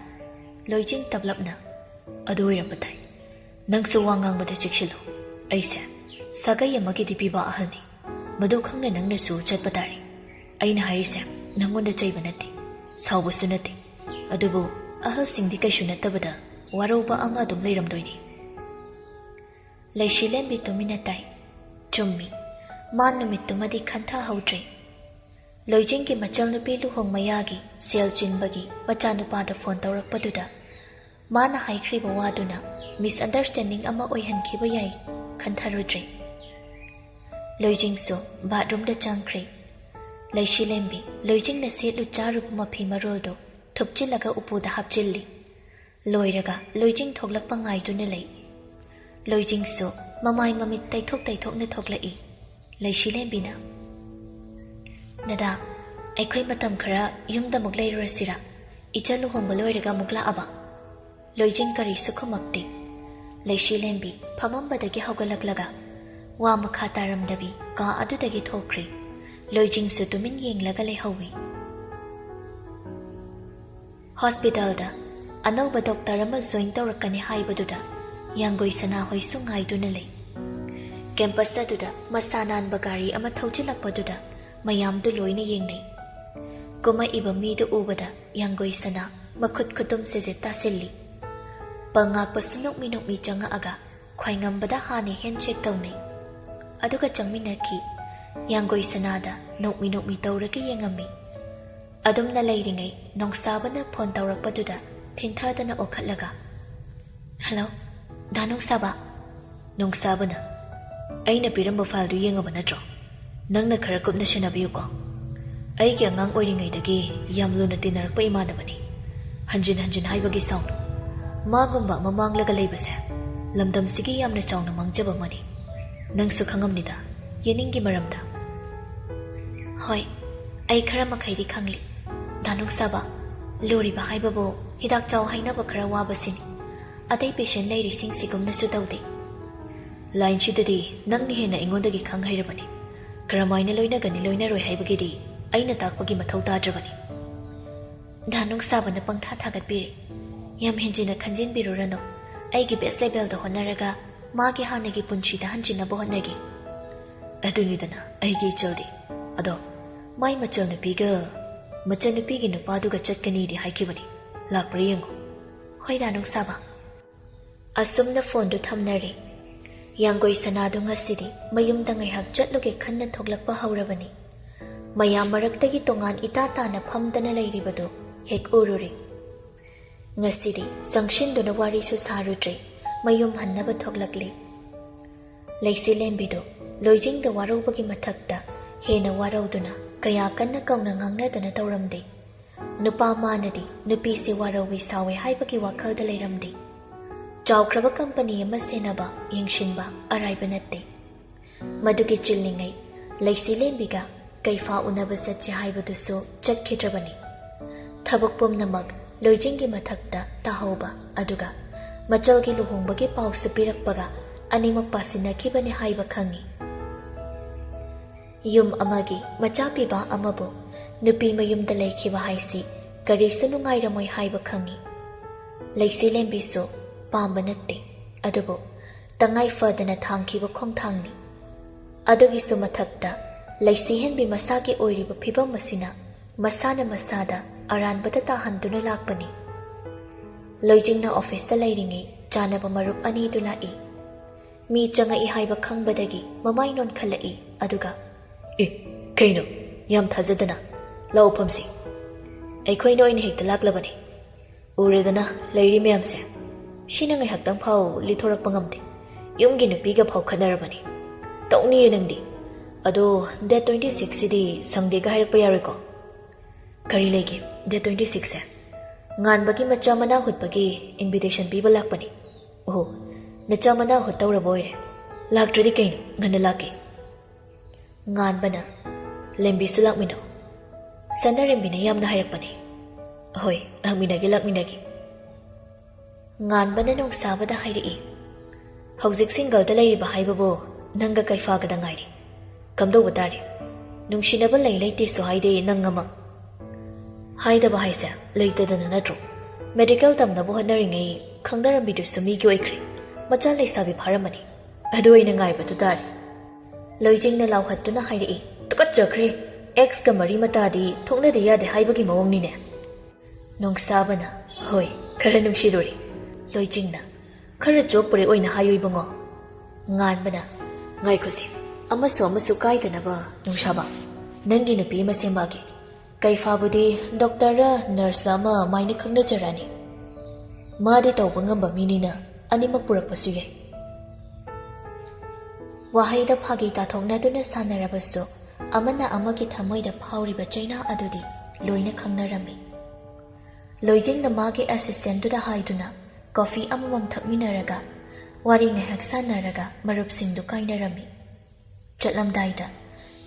ꯂꯣꯏꯖꯤꯡ ꯇꯞꯂꯞꯅ, "ꯑꯗꯨ ꯑꯣꯏꯔꯝꯕ ꯇꯥꯏ꯫ ꯅꯪꯁꯨ ꯋꯥ ꯉꯥꯡꯕꯗ ꯆꯦꯛꯁꯤꯜꯂꯨ꯫ ꯑꯩꯁꯦ ꯁꯥꯒꯩ ꯑꯃꯒꯤꯗꯤ ꯄꯤꯕ ꯑꯍꯜꯅꯤ꯫ ꯃꯗꯨ ꯈꯪꯅ ꯅꯪꯅꯁꯨ ꯆꯠꯄ ꯇꯥꯔꯦ꯫ ꯑꯩꯅ ꯍꯥꯏꯔꯤꯁꯦ ꯅꯪꯉꯣꯟꯗ ꯆꯩꯕ ꯅꯠꯇꯦ, ꯁꯥꯎꯕꯁꯨ ꯅꯠꯇꯦ꯫ ꯑꯗꯨꯕꯨ ꯑꯍꯜꯁꯤꯡꯗꯤ ꯀꯩꯁꯨ ꯅꯠꯇꯕꯗ ꯋꯥꯔꯧꯕ ꯑꯃ ꯑꯗꯨꯝ ꯂꯩꯔꯝꯗꯣꯏꯅꯤ꯫" ꯂꯩꯁꯤ ꯂꯦꯝꯕꯤ ꯇꯨꯃꯤꯟꯅ ꯇꯥꯏ꯫ ꯆꯨꯝꯃꯤ, ꯃꯥ ꯅꯨꯃꯤꯠꯇꯨꯃꯗꯤ ꯈꯟꯊꯍꯧꯗ꯭ꯔꯦ꯫ ꯂꯣꯏꯖꯤꯡꯒꯤ ꯃꯆꯜꯅꯨꯄꯤ ꯂꯨꯍꯣꯡ ꯃꯌꯥꯒꯤ ꯁꯦꯜ ꯆꯤꯟꯕꯒꯤ ꯃꯆꯥꯅꯨꯄꯥꯗ ꯐꯣꯟ ꯇꯧꯔꯛꯄꯗꯨꯗ ꯃꯥꯅ ꯍꯥꯏꯈ꯭ꯔꯤꯕ ꯋꯥꯗꯨꯅ misunderstanding ꯑꯃ ꯑꯣꯏꯍꯟꯈꯤꯕ ꯌꯥꯏ ꯈꯟꯊꯔꯨꯗ꯭ꯔꯦ꯫ ꯂꯣꯏꯖꯤꯡꯁꯨ bathroomꯗ ꯆꯪꯈ꯭ꯔꯦ꯫ ꯂꯩꯁꯤ ꯂꯦꯝꯕꯤ ꯂꯣꯏꯖꯤꯡꯅ ꯁꯦꯠꯂꯨ ꯆꯥꯔꯨꯕ ꯃꯐꯤ ꯃꯔꯣꯜꯗꯨ ꯊꯨꯞꯆꯤꯜꯂꯒ ꯎꯄꯨꯗ ꯍꯥꯞꯆꯤꯜꯂꯤ꯫ ꯂꯣꯏꯔꯒ ꯂꯣꯏꯖꯤꯡ ꯊꯣꯛꯂꯛꯄ ꯉꯥꯏꯗꯨꯅ ꯂꯩ꯫ ꯂꯣꯏꯖꯤꯡꯁꯨ ꯃꯃꯥꯏ ꯃꯃꯤꯠ ꯇꯩꯊꯣꯛ ꯇꯩꯊꯣꯛꯅ ꯊꯣꯛꯂꯛꯏ꯫ ꯂꯩꯁꯤ ꯂꯦꯝꯕꯤꯅ, "ꯗꯗꯥ, ꯑꯩꯈꯣꯏ ꯃꯇꯝ ꯈꯔ ꯌꯨꯝꯗ ꯑꯃꯨꯛ ꯂꯩꯔꯨꯔꯁꯤꯔꯥ? ꯏꯆꯟ ꯂꯨꯍꯣꯡꯕ ꯂꯣꯏꯔꯒ ꯑꯃꯨꯛ ꯂꯥꯛꯑꯕ?" ꯂꯣꯏꯖꯤꯡ ꯀꯔꯤꯁꯨ ꯈꯨꯝꯃꯛꯇꯦ꯫ ꯂꯩꯁꯤ ꯂꯦꯝꯕꯤ ꯐꯝꯃꯝꯕꯗꯒꯤ ꯍꯧꯒꯠꯂꯛꯂꯒ ꯋꯥ ꯃꯈꯥ ꯇꯥꯔꯝꯗꯕꯤ ꯀꯥ ꯑꯗꯨꯗꯒꯤ ꯊꯣꯛꯈ꯭ꯔꯦ꯫ ꯂꯣꯏꯖꯤꯡꯁꯨ ꯇꯨꯃꯤꯟ ꯌꯦꯡꯂꯒ ꯂꯩꯍꯧꯏ꯫ ꯍꯣꯁꯄꯤꯇꯥꯜꯗ ꯑꯅꯧꯕ ꯗꯣꯛꯇꯔ ꯑꯃ join ꯇꯧꯔꯛꯀꯅꯤ ꯍꯥꯏꯕꯗꯨꯗ ꯌꯥꯡꯒꯣꯏ ꯁꯅꯥ ꯍꯣꯏꯁꯨ ꯉꯥꯏꯗꯨꯅ ꯂꯩ꯫ ꯀꯦꯝꯄꯁ ꯑꯗꯨꯗ ꯃꯁꯥ ꯅꯥꯟꯕ ꯒꯥꯔꯤ ꯑꯃ ꯊꯧꯖꯤꯜꯂꯛꯄꯗꯨꯗ ꯃꯌꯥꯝꯗꯨ ꯂꯣꯏꯅ ꯌꯦꯡꯅꯩ꯫ ꯀꯨꯝꯃꯛꯏꯕ ꯃꯤꯗꯨ ꯎꯕꯗ ꯌꯥꯡꯒꯣꯏ ꯁꯅꯥ ꯃꯈꯨꯠ ꯈꯨꯇꯨꯝ ꯁꯤꯖꯤꯠ ꯇꯥꯁꯤꯜꯂꯤ꯫ ꯄꯜ ꯉꯥꯛꯄꯁꯨ ꯅꯣꯛꯃꯤ ꯅꯣꯛꯃꯤ ꯆꯪꯉꯛꯑꯒ ꯈ꯭ꯋꯥꯏꯉꯝꯕꯗ ꯍꯥꯟꯅ handshake ꯇꯧꯅꯩ꯫ ꯑꯗꯨꯒ ꯆꯪꯃꯤꯟꯅꯈꯤ꯫ ꯌꯥꯡꯒꯣꯏ ꯁꯅꯥꯗ ꯅꯣꯛꯃꯤ ꯅꯣꯛꯃꯤ ꯇꯧꯔꯒ ꯌꯦꯡꯉꯝꯃꯤ꯫ ꯑꯗꯨꯝꯅ ꯂꯩꯔꯤꯉꯩ ꯅꯣꯡꯁꯥꯕꯅ ꯐꯣꯟ ꯇꯧꯔꯛꯄꯗꯨꯗ ꯊꯤꯟꯊꯗꯅ ꯑꯣꯈꯠꯂꯒ, "ꯍꯜꯂꯣ, ꯗꯥ ꯅꯣꯡꯁꯥꯕ?" ꯅꯣꯡꯁꯥꯕꯅ, "ꯑꯩꯅ ꯄꯤꯔꯝꯕ ꯐꯥꯏꯜꯗꯨ ꯌꯦꯡꯉꯕ ꯅꯠꯇ꯭ꯔꯣ? ꯅꯪꯅ ꯈꯔ ꯀꯨꯞꯅ ꯁꯦꯟꯅꯕꯤꯌꯨꯀꯣ꯫" ꯑꯩꯒꯤ ꯑꯉꯥꯡ ꯑꯣꯏꯔꯤꯉꯩꯗꯒꯤ ꯌꯥꯝ ꯂꯨꯅ ꯇꯤꯟꯅꯔꯛꯄ ꯏꯃꯥꯟꯅꯕꯅꯤ꯫ ꯍꯟꯖꯤꯟ ꯍꯟꯖꯤꯟ ꯍꯥꯏꯕꯒꯤ ꯁꯥꯎꯅꯨ꯫ ꯃꯥꯒꯨꯝꯕ ꯑꯃ ꯃꯥꯡꯂꯒ ꯂꯩꯕꯁꯦ ꯂꯝꯗꯝꯁꯤꯒꯤ ꯌꯥꯝꯅ ꯆꯥꯎꯅ ꯃꯥꯡꯖꯕ ꯑꯃꯅꯤ꯫ ꯅꯪꯁꯨ ꯈꯪꯉꯝꯅꯤꯗ, ꯌꯦꯅꯤꯡꯒꯤ ꯃꯔꯝꯗ꯫ ꯍꯣꯏ, ꯑꯩ ꯈꯔ ꯃꯈꯩꯗꯤ ꯈꯪꯂꯤ꯫ ꯗꯥ ꯅꯨꯡꯁꯥꯕ, ꯂꯨꯔꯤꯕ ꯍꯥꯏꯕꯕꯨ ꯍꯤꯗꯥꯛ ꯆꯥꯎ ꯍꯥꯏꯅꯕ ꯈꯔ ꯋꯥꯕꯁꯤꯅꯤ꯫ ꯑꯇꯩ ꯄꯦꯁꯦꯟ ꯂꯩꯔꯤꯁꯤꯡꯁꯤꯒꯨꯝꯅꯁꯨ ꯇꯧꯗꯦ꯫ ꯂꯥꯏꯟꯁꯤꯗꯗꯤ ꯅꯪꯅ ꯍꯦꯟꯅ ꯑꯩꯉꯣꯟꯗꯒꯤ ꯈꯪ ꯍꯩꯔꯕꯅꯤ꯫ ꯀꯔꯝꯍꯥꯏꯅ ꯂꯣꯏꯅꯒꯅꯤ ꯂꯣꯏꯅꯔꯣꯏ ꯍꯥꯏꯕꯒꯤꯗꯤ ꯑꯩꯅ ꯇꯥꯛꯄꯒꯤ ꯃꯊꯧ ꯇꯥꯗ꯭ꯔꯕꯅꯤ꯫ ꯗꯥ ꯅꯨꯡꯁꯥꯕꯅ ꯄꯪꯊꯥ ꯊꯥꯒꯠꯄꯤꯔꯦ꯫ ꯌꯥꯝ ꯍꯦꯟꯖꯤꯟꯅ ꯈꯟꯖꯤꯟꯕꯤꯔꯨꯔꯅꯨ꯫ ꯑꯩꯒꯤ ꯕꯦꯁ ꯂꯦꯚꯦꯜꯗ ꯍꯣꯠꯅꯔꯒ ꯃꯥꯒꯤ ꯍꯥꯟꯅꯒꯤ ꯄꯨꯟꯁꯤꯗ ꯍꯟꯖꯤꯟꯅꯕ ꯍꯣꯠꯅꯒꯦ꯫ ꯑꯗꯨꯅꯤꯗꯅ ꯑꯩꯒꯤ ꯏꯆꯜꯗꯤ꯫ ꯑꯗꯣ ꯃꯥꯏ ꯃꯆꯜ ꯅꯨꯄꯤꯒ, ꯃꯆꯟ ꯅꯨꯄꯤꯒꯤ ꯅꯨꯄꯥꯗꯨꯒ ꯆꯠꯀꯅꯤꯗꯤ ꯍꯥꯏꯈꯤꯕꯅꯤ꯫ ꯂꯥꯛꯄ꯭ꯔꯥ ꯌꯦꯡꯉꯨ꯫ ꯍꯣꯏ ꯗꯥ ꯅꯨꯡꯁꯥꯕ꯫ ꯑꯁꯨꯝꯅ ꯐꯣꯟꯗꯨ ꯊꯝꯅꯔꯦ꯫ ꯌꯥꯡꯒꯣꯏ ꯁꯅꯥꯗꯨ ꯉꯁꯤꯗꯤ ꯃꯌꯨꯝꯗ ꯉꯥꯏꯍꯥꯛ ꯆꯠꯂꯨꯒꯦ ꯈꯟꯅ ꯊꯣꯛꯂꯛꯄ ꯍꯧꯔꯕꯅꯤ꯫ ꯃꯌꯥꯝ ꯃꯔꯛꯇꯒꯤ ꯇꯣꯉꯥꯟ ꯏꯇꯥ ꯇꯥꯅ ꯐꯝꯗꯅ ꯂꯩꯔꯤꯕꯗꯨ ꯍꯦꯛ ꯎꯔꯨꯔꯦ꯫ ꯉꯁꯤꯗꯤ ꯆꯪꯁꯤꯟꯗꯨꯅ ꯋꯥꯔꯤꯁꯨ ꯁꯥꯔꯨꯗ꯭ꯔꯦ, ꯃꯌꯨꯝ ꯍꯟꯅꯕ ꯊꯣꯛꯂꯛꯂꯦ꯫ ꯂꯩꯁꯤ ꯂꯦꯝꯕꯤꯗꯨ ꯂꯣꯏꯖꯤꯡꯗ ꯋꯥꯔꯧꯕꯒꯤ ꯃꯊꯛꯇ ꯍꯦꯟꯅ ꯋꯥꯔꯧꯗꯨꯅ ꯀꯌꯥ ꯀꯟꯅ ꯀꯧꯅ ꯉꯥꯡꯅꯗꯅ ꯇꯧꯔꯝꯗꯦ꯫ ꯅꯨꯄꯥ ꯃꯥꯅꯗꯤ ꯅꯨꯄꯤꯁꯤ ꯋꯥꯔꯧꯏ ꯁꯥꯎꯏ ꯍꯥꯏꯕꯒꯤ ꯋꯥꯈꯜꯗ ꯂꯩꯔꯝꯗꯦ꯫ ꯆꯥꯎꯈ꯭ꯔꯕ ꯀꯝꯄꯅꯤ ꯑꯃ ꯁꯦꯟꯅꯕ, ꯌꯦꯡꯁꯤꯟꯕ ꯑꯔꯥꯏꯕ ꯅꯠꯇꯦ꯫ ꯃꯗꯨꯒꯤ ꯆꯤꯜꯂꯤꯉꯩ ꯂꯩꯁꯤ ꯂꯦꯝꯕꯤꯒ ꯀꯩꯐꯥ ꯎꯅꯕ ꯆꯠꯁꯤ ꯍꯥꯏꯕꯗꯨꯁꯨ ꯆꯠꯈꯤꯗ꯭ꯔꯕꯅꯤ꯫ ꯊꯕꯛ ꯄꯨꯝꯅꯃꯛ ꯂꯣꯏꯖꯤꯡꯒꯤ ꯃꯊꯛꯇ ꯇꯥꯍꯧꯕ ꯑꯗꯨꯒ ꯃꯆꯜꯒꯤ ꯂꯨꯍꯣꯡꯕꯒꯤ ꯄꯥꯎꯁꯨ ꯄꯤꯔꯛꯄꯒ ꯑꯅꯤꯃꯛ ꯄꯥꯁꯤꯟꯅꯈꯤꯕꯅꯤ ꯍꯥꯏꯕ ꯈꯪꯉꯤ꯫ ꯌꯨꯝ ꯑꯃꯒꯤ ꯃꯆꯥ ꯄꯤꯕ ꯑꯃꯕꯨ ꯅꯨꯄꯤ ꯃꯌꯨꯝꯗ ꯂꯩꯈꯤꯕ ꯍꯥꯏꯁꯤ ꯀꯔꯤꯁꯨ ꯅꯨꯡꯉꯥꯏꯔꯝꯃꯣꯏ ꯍꯥꯏꯕ ꯈꯪꯉꯤ꯫ ꯂꯩꯁꯤ ꯂꯦꯝꯕꯤꯁꯨ ꯄꯥꯝꯕ ꯅꯠꯇꯦ, ꯑꯗꯨꯕꯨ ꯇꯉꯥꯏ ꯐꯗꯅ ꯊꯥꯡꯈꯤꯕ ꯈꯣꯡꯊꯥꯡꯅꯤ꯫ ꯑꯗꯨꯒꯤꯁꯨ ꯃꯊꯛꯇ ꯂꯩꯁꯤ ꯍꯦꯟꯕꯤ ꯃꯁꯥꯒꯤ ꯑꯣꯏꯔꯤꯕ ꯐꯤꯕꯝ ꯑꯁꯤꯅ ꯃꯁꯥꯅ ꯃꯁꯥꯗ ꯑꯔꯥꯟꯕꯗ ꯇꯥꯍꯟꯗꯨꯅ ꯂꯥꯛꯄꯅꯤ꯫ ꯂꯣꯏꯖꯤꯡꯅ ꯑꯣꯐꯤꯁꯇ ꯂꯩꯔꯤꯉꯩ ꯆꯥꯅꯕ ꯃꯔꯨꯞ ꯑꯅꯤꯗꯨ ꯂꯥꯛꯏ꯫ ꯃꯤ ꯆꯪꯉꯛꯏ ꯍꯥꯏꯕ ꯈꯪꯕꯗꯒꯤ ꯃꯃꯥꯏ ꯅꯣꯟꯈꯠꯂꯛꯏ, ꯑꯗꯨꯒ, "ꯑꯦ, ꯀꯩꯅꯣ? ꯌꯥꯝ ꯊꯥꯖꯗꯅ꯫ ꯂꯥꯛꯑꯣ ꯐꯝꯁꯤ꯫ ꯑꯩꯈꯣꯏꯅ ꯑꯣꯏꯅ ꯍꯦꯛꯇ ꯂꯥꯛꯂꯕꯅꯤ꯫ ꯎꯔꯦꯗꯅ ꯂꯩꯔꯤ ꯃꯌꯥꯝꯁꯦ꯫ ꯁꯤꯅ ꯉꯥꯏꯍꯥꯛꯇꯪ ꯐꯥꯎ ꯂꯤꯊꯣꯔꯛꯄ ꯉꯝꯗꯦ꯫ ꯌꯨꯝꯒꯤ ꯅꯨꯄꯤꯒ ꯐꯥꯎ ꯈꯠꯅꯔꯕꯅꯤ꯫ ꯇꯧꯅꯤꯌꯦ ꯅꯪꯗꯤ꯫ ꯑꯗꯣ, ꯗꯦꯠ ꯇ꯭ꯋꯦꯟꯇꯤ ꯁꯤꯛꯁꯁꯤꯗꯤ ꯁꯪꯗꯦꯒ ꯍꯥꯏꯔꯛꯄ ꯌꯥꯔꯣꯏꯀꯣ? ꯀꯔꯤ ꯂꯩꯒꯦ? ꯗꯦꯠ ꯇ꯭ꯋꯦꯟꯇꯤ ꯁꯤꯛꯁꯁꯦ ꯉꯥꯟꯕꯒꯤ ꯃꯆꯥ ꯃꯅꯥ ꯍꯨꯠꯄꯒꯤ ꯏꯟꯚꯤꯇꯦꯁꯟ ꯄꯤꯕ ꯂꯥꯛꯄꯅꯤ꯫ ꯑꯣꯍꯣ, ꯅꯆꯥ ꯃꯅꯥ ꯍꯨꯠꯇꯧꯔꯕ ꯑꯣꯏꯔꯦ꯫ ꯂꯥꯛꯇ꯭ꯔꯗꯤ ꯀꯩꯅꯣ, ꯉꯟꯅ ꯂꯥꯛꯀꯦ꯫ ꯉꯥꯟꯕꯅ, "ꯂꯦꯝꯕꯤꯁꯨ ꯂꯥꯛꯃꯤꯟꯅꯧ꯫ ꯁꯅꯥꯔꯦꯝꯕꯤꯅ ꯌꯥꯝꯅ ꯍꯥꯏꯔꯛꯄꯅꯤ꯫" "ꯍꯣꯏ, ꯂꯥꯛꯃꯤꯟꯅꯒꯦ, ꯂꯥꯛꯃꯤꯟꯅꯒꯦ꯫" ꯉꯥꯟꯕꯅ ꯅꯣꯡꯁꯥꯕꯗ ꯍꯥꯏꯔꯛꯏ, "ꯍꯧꯖꯤꯛ ꯁꯤꯡꯒꯜꯗ ꯂꯩꯔꯤꯕ ꯍꯥꯏꯕꯕꯨ ꯅꯪꯒ ꯀꯩꯐꯥꯒꯗ ꯉꯥꯏꯔꯤ꯫ ꯀꯝꯗꯧꯕ ꯇꯥꯔꯦ? ꯅꯨꯡꯁꯤꯅꯕ ꯂꯩ ꯂꯩꯇꯦꯁꯨ ꯍꯥꯏꯗꯦ ꯅꯪ ꯑꯃ꯫" ꯍꯥꯏꯗꯕ ꯍꯥꯏꯁꯦ ꯂꯩꯇꯗꯅ ꯅꯠꯇ꯭ꯔꯣ? ꯃꯦꯗꯤꯀꯦꯜ ꯇꯝꯅꯕ ꯍꯣꯠꯅꯔꯤꯉꯩ ꯈꯪꯅꯔꯝꯕꯤꯗꯨꯁꯨ ꯃꯤꯒꯤ ꯑꯣꯏꯈ꯭ꯔꯦ꯫ ꯃꯆꯥ ꯂꯩꯁꯥꯕꯤ ꯐꯥꯔꯝꯃꯅꯤ꯫ ꯑꯗꯨ ꯑꯩꯅ ꯉꯥꯏꯕꯗꯨ ꯇꯥꯔꯤ꯫ ꯂꯣꯏꯖꯤꯡꯅ ꯂꯥꯎꯍꯠꯇꯨꯅ ꯍꯥꯏꯔꯛꯏ, "ꯇꯨꯀꯠꯆꯈ꯭ꯔꯦ! ꯑꯦꯛꯁꯀ ꯃꯔꯤ ꯃꯇꯥꯗꯤ ꯊꯣꯛꯅꯗ ꯌꯥꯗꯦ ꯍꯥꯏꯕꯒꯤ ꯃꯑꯣꯡꯅꯤꯅꯦ꯫" ꯅꯣꯡꯁꯥꯕꯅ, "ꯍꯣꯏ, ꯈꯔ ꯅꯨꯡꯁꯤꯔꯨꯔꯦ꯫" ꯂꯣꯏꯖꯤꯡꯅ, "ꯈꯔ ꯆꯣꯞꯄꯨꯔꯦ ꯑꯣꯏꯅ ꯍꯥꯏꯌꯨ ꯏꯕꯨꯡꯉꯣ꯫" ꯉꯥꯟꯕꯅ, "ꯉꯥꯏꯈꯣꯁꯦ, ꯑꯃꯁꯨ ꯑꯃꯁꯨ ꯀꯥꯏꯗꯅꯕ, ꯅꯣꯡꯁꯥꯕ꯫ ꯅꯪꯒꯤ ꯅꯨꯄꯤ ꯑꯃ ꯁꯦꯝꯃꯛꯑꯒꯦ꯫ ꯀꯩꯐꯥꯕꯨꯗꯤ ꯗꯣꯛꯇꯔꯔ ꯅꯔꯁꯂ ꯑꯃ ꯃꯥꯏꯅ ꯈꯪꯅꯖꯔꯅꯤ꯫ ꯃꯥꯗꯤ ꯇꯧꯕ ꯉꯝꯕ ꯃꯤꯅꯤꯅ ꯑꯅꯤꯃꯛ ꯄꯨꯔꯛꯄꯁꯨ ꯌꯥꯏ꯫" ꯋꯥꯍꯩꯗ ꯐꯥꯒꯤ ꯇꯥꯊꯣꯛꯅꯗꯨꯅ ꯁꯥꯟꯅꯔꯕꯁꯨ, ꯑꯃꯅ ꯑꯃꯒꯤ ꯊꯃꯣꯏꯗ ꯐꯥꯎꯔꯤꯕ ꯆꯩꯅꯥ ꯑꯗꯨꯗꯤ ꯂꯣꯏꯅ ꯈꯪꯅꯔꯝꯃꯤ꯫ ꯂꯣꯏꯖꯤꯡꯅ ꯃꯥꯒꯤ ꯑꯦꯁꯤꯁꯇꯦꯟꯠꯇꯨꯗ ꯍꯥꯏꯗꯨꯅ ꯀꯣꯐꯤ ꯑꯃꯃꯝ ꯊꯛꯃꯤꯟꯅꯔꯒ, ꯋꯥꯔꯤ ꯉꯥꯏꯍꯥꯛ ꯁꯥꯟꯅꯔꯒ ꯃꯔꯨꯞꯁꯤꯡꯗꯨ ꯀꯥꯏꯅꯔꯝꯃꯤ꯫ ꯆꯠꯂꯝꯗꯥꯏꯗ